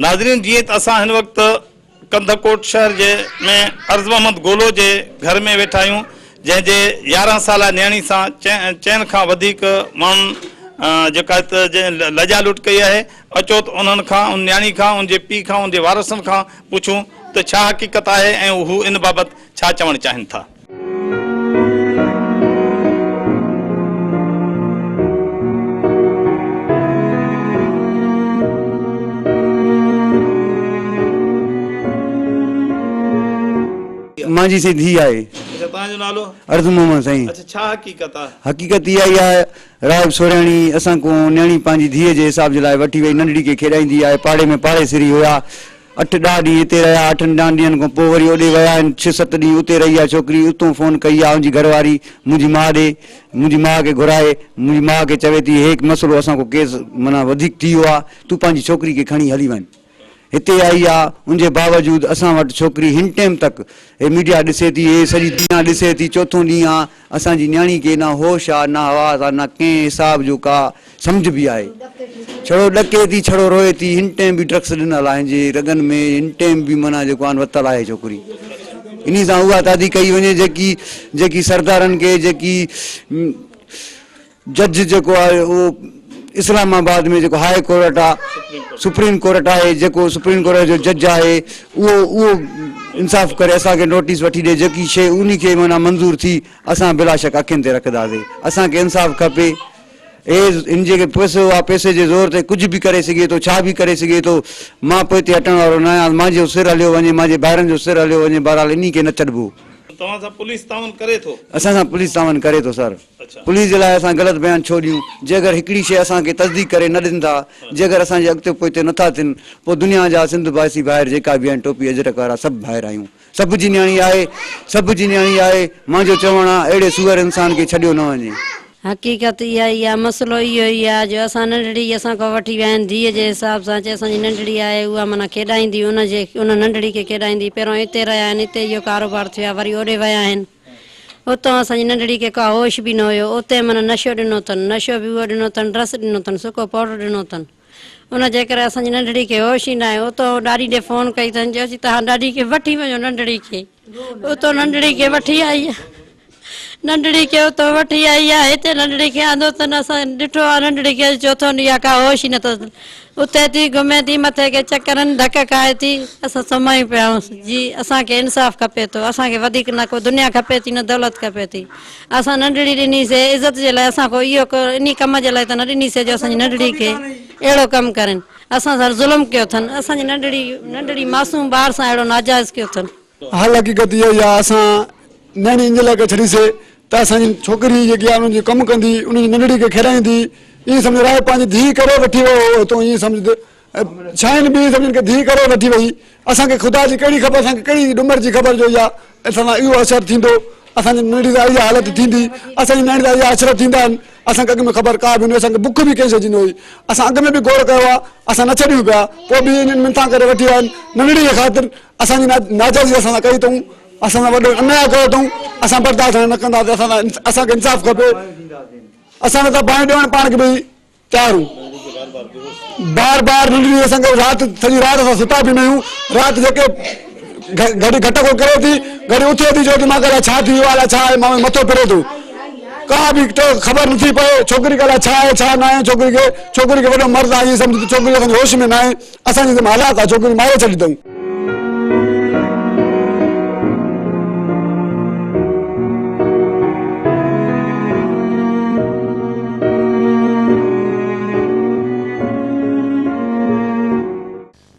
ناظرين جيئن ته اسان هن وقت ڪنڌڪوٽ شهر جي ۾ عرض محمد گولو جي گهر ۾ ويٺا آهيون جنهن جي 11 سالا نياڻي سان چئن کان وڌيڪ ماڻهن جيڪا ته جنهن لڄا لٽ ڪئي آهي اچو ته انهن کان ان نياڻي کان ان جي پيء کان ان جي وارثن کان پڇون ته ڇا حقيقت آهي ۽ هو ان بابت ڇا چوڻ چاهين ٿا. مانجي سائين ڌيء آهي. اڇا توهان جو نالو؟ عرض محمد سائين. اڇا ڇا حقيقت آهي؟ حقيقت اها ئي آهي راهب سورياڻي اسان کان نياڻي پنهنجي ڌيء جي حساب جي لاء وٺي وئي ننڍڙي کي کيڏائيندي آهي پاڙي ۾ پاڙيسري هيا اٺ ڏهه ڏينهن هتي رهيا، اٺن ڏهن ڏينهن کان پوء وري اوڏي ويا آهن، ڇهه ست ڏينهن اتي رهي آ ڇوڪري، اتون فون ڪئي آ ان جي گهر واري منهنجي ماء ڏي، منهنجي ماء کي گهرائي، منهنجي ماء کي چوي ٿي هي مسئلو اسان کان ڪيس معنيٰ وڌيڪ ٿي ويو آ، تون پنهنجي ڇوڪري کي کڻي هلي وڃ. هتي آئي آ، ان جي باوجود اسان وٽ ڇوڪري هن ٽيم تڪ هي ميڊيا ڏسي ٿي، هي سڄي دنيا ڏسي ٿي، چوٿون ڏينهن آ، اسان جي نياڻي کي نه هوش آ نه حواس آ نه ڪنهن حساب جو ڪا سمجهه به آهي. ڇڙو ڏڪي ٿي ڇڙو روئي ٿي هن ٽيم به ڊرگس ڏنل آهن جي رڳن ۾ هن ٽيم به معنيٰ جيڪو آهن وتل آهي ڇوڪري. انهي سان اها تعدي ڪئي وڃي جيڪي جيڪي سردارن کي جيڪي جج جيڪو آهي اهو اسلام آباد ۾ جيڪو هاء ڪورٽ آ سپريم ڪورٽ آهي جيڪو سپريم ڪورٽ جو جج آهي اهو اهو انصاف ڪري اسان کي نوٽيس وٺي ڏي جيڪي شيء انهي کي معنيٰ منظور ٿي اسان بلاشڪ اکين تي رکنداسين اسان کي انصاف کپي اي هن جيڪي پئسو آ پئسي جي زور تي ڪجهه به ڪري سگهي ٿو ڇا به ڪري سگهي ٿو مان پوئتي هٽڻ وارو نه آهيان مانجو سر هليو وڃي مانجي ڀائرن جو سر هليو وڃي بهرحال انهي کي نه ڇڏبو. توهان سان پوليس تعاون ڪري ٿو؟ اسان سان پوليس تعاون ڪري ٿو سر. پوليس جي لاء اسان غلط بيان ڇو ڏيون؟ جي اگر هڪڙي شيء اسان کي تصديق ڪري نه ڏين ٿا، جي اگر اسان جي اڳتي پوئتي نه ٿا ٿين، پوء دنيا جا سنڌ واسي ڀائر جيڪا به آهن ٽوپي اجرڪ وارا سڀ ڀائر آهيون. سڀ جي نياڻي آهي، سڀ جي نياڻي آهي، مانجو چوڻ آ اهڙي سوئر انسان کي ڇڏيو نه وڃي. حقيقت اها ئي آ، مسئلو اهو ئي آ جو اسان ننڍڙي اسان کان وٺي ويا آهن ڌيء جي حساب سان چي اسان جي ننڍڙي آهي اها معنيٰ کيڏائيندي ان جي ان ننڍڙي کي کيڏائيندي پهريون هتي رهيا آهن هتي اهو ڪاروبار ٿيو آ وري اوڏي ويا آهن. اتان اسان جي ننڍڙي کي ڪا هوش به نه هيو. اتي من نشو ڏنو اٿن. نشو به اهو ڏنو اٿن، ڊرس ڏنو اٿن، سڪو پائوڊر ڏنو اٿن. ان جي ڪري اسان جي ننڍڙي کي هوش ئي نه آيو. اتان ڏاڏي ڏي فون ڪئي اٿن، چيو چي توهان ڏاڏي کي وٺي وڃو ننڍڙي کي. اتان ننڍڙي کي وٺي آئي آ. ننڍڙي کي اتان وٺي آئي آ. هتي ننڍڙي کي آندو اٿن. اسان ڏٺو آ ننڍڙي کي اڄ چوٿون ڏينهن آ ڪا هوش ئي نه اٿس. اٿي ٿي، گهمي ٿي، مٿي کي چڪر آهن، ڌڪ کائي ٿي، اسان سمهي پيا آهيون، جي اسان کي انصاف کپي ٿو، اسان کي وڌيڪ نه ڪو دنيا کپي ٿي نه دولت کپي ٿي، اسان ننڍڙي ڏني سي عزت جي لاء، اسان ڪو اهو انهي ڪم جي لاء ته نه ڏني سي جو اسان جي ننڍڙي کي اهڙو ڪم ڪرين، اسان سان ظلم ڪيو اٿن، اسان جي ننڍڙي ننڍڙي معصوم ٻار سان اهڙو ناجائز ڪيو اٿن. حال حقيقت اها ئي آهي اسان نياڻي ان جي لاء ڪري ڇڏي سي ته اسان جي ڇوڪري جيڪي آهي انهن جي ڪم ڪندي انهن جي ننڍڙي کي کيڏائيندي ائين سمجهه راء پنهنجي ڌيء ڪري وٺي ويو هو هتون ائين سمجهه ته شاهين به ائين سمجهن ڪي ڌيء ڪري وٺي وئي اسان کي خدا جي ڪهڙي خبر اسان کي ڪهڙي ڏمر جي خبر جو اها اسان سان اهو اثر ٿيندو اسان جي ننڍڙي سان اها حالت ٿيندي اسان جي نياڻي سان اها اثر ٿيندا آهن اسان کي اڳ ۾ خبر ڪا به نه هئي اسان کي بک به ڪنهن شيء جي نه هئي اسان اڳ ۾ به غور ڪيو آهي اسان نه ڇڏيون پيا پوء به انهن منٿان ڪري وٺي ويا آهن ننڍڙي جي خاطر اسان جي ناجائزي اسان سان ڪئي اٿئون اسان سان وڏو انياء ڪيو اٿئون اسان برداشت هاڻي نه ڪنداسين اسان سان اسان کي انصاف کپي اسان ته باهيون ڏيڻ پاڻ کي به تيار هون بار بار ننڍڙي اسان کي رات سڄي رات اسان ستا به نه آهيون رات جيڪي گهڙي گهٽ کو ڪري ٿي گهڙي اٿي ٿي چوي ٿي مان الائي ڇا ٿي ويو الائي ڇا آهي مان مٿو ڦري ٿو ڪا به خبر نٿي پئي ڇوڪري کي الائي ڇا آهي ڇا نه آهي ڇوڪري کي ڇوڪري کي وڏو مرض آهي سمجھ ته ڇوڪري اسان جي هوش ۾ نه آهي اسان جي حالات آهي ڇوڪري ماري ڇڏي اٿئون.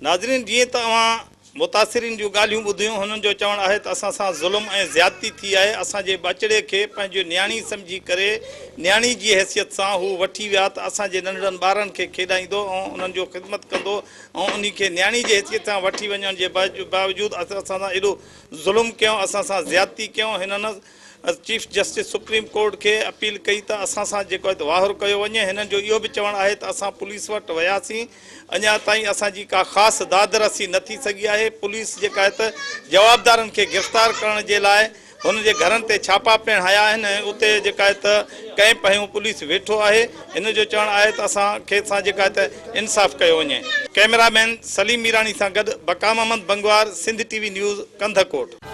ناظرين جيئن ته اوهان متاثرين جون ڳالهيون ٻڌيون هنن جو چوڻ آهي ته اسان سان ظلم ۽ زيادتي ٿي آهي اسان جي ٻچڙي کي پنهنجي نياڻي سمجهي ڪري نياڻي جي حيثيت سان هو وٺي ويا ته اسان جي ننڍڙن ٻارن کي کيڏائيندو ۽ انهن جو خدمت ڪندو ۽ انهي کي نياڻي جي حيثيت سان وٺي وڃڻ جي باوجود اسان سان ايڏو ظلم ڪيائون اسان سان زيادتي ڪيائون هنن چيف جسٽس سپريم ڪورٽ کي اپيل ڪئي ته اسان سان جيڪو آهي ته واهر ڪيو وڃي هنن جو اهو به چوڻ آهي ته اسان پوليس وٽ وياسين اڃا تائين اسان جي ڪا خاص داد رسي نه ٿي سگهي آهي پوليس جيڪا آهي ته جوابدارن کي گرفتار ڪرڻ جي لاء هن جي گهرن تي ڇاپا پڻ هنيا آهن ۽ اتي جيڪا آهي ته ڪئمپ هنيو پوليس ويٺو آهي. هن جو چوڻ آهي ته اسان کي سان جيڪا آهي ته انصاف ڪيو وڃي. ڪئميرا مين سليم ميراڻي سان گڏ Baqa Muhammad Bangwar, Sindh T V news, Kandhkot.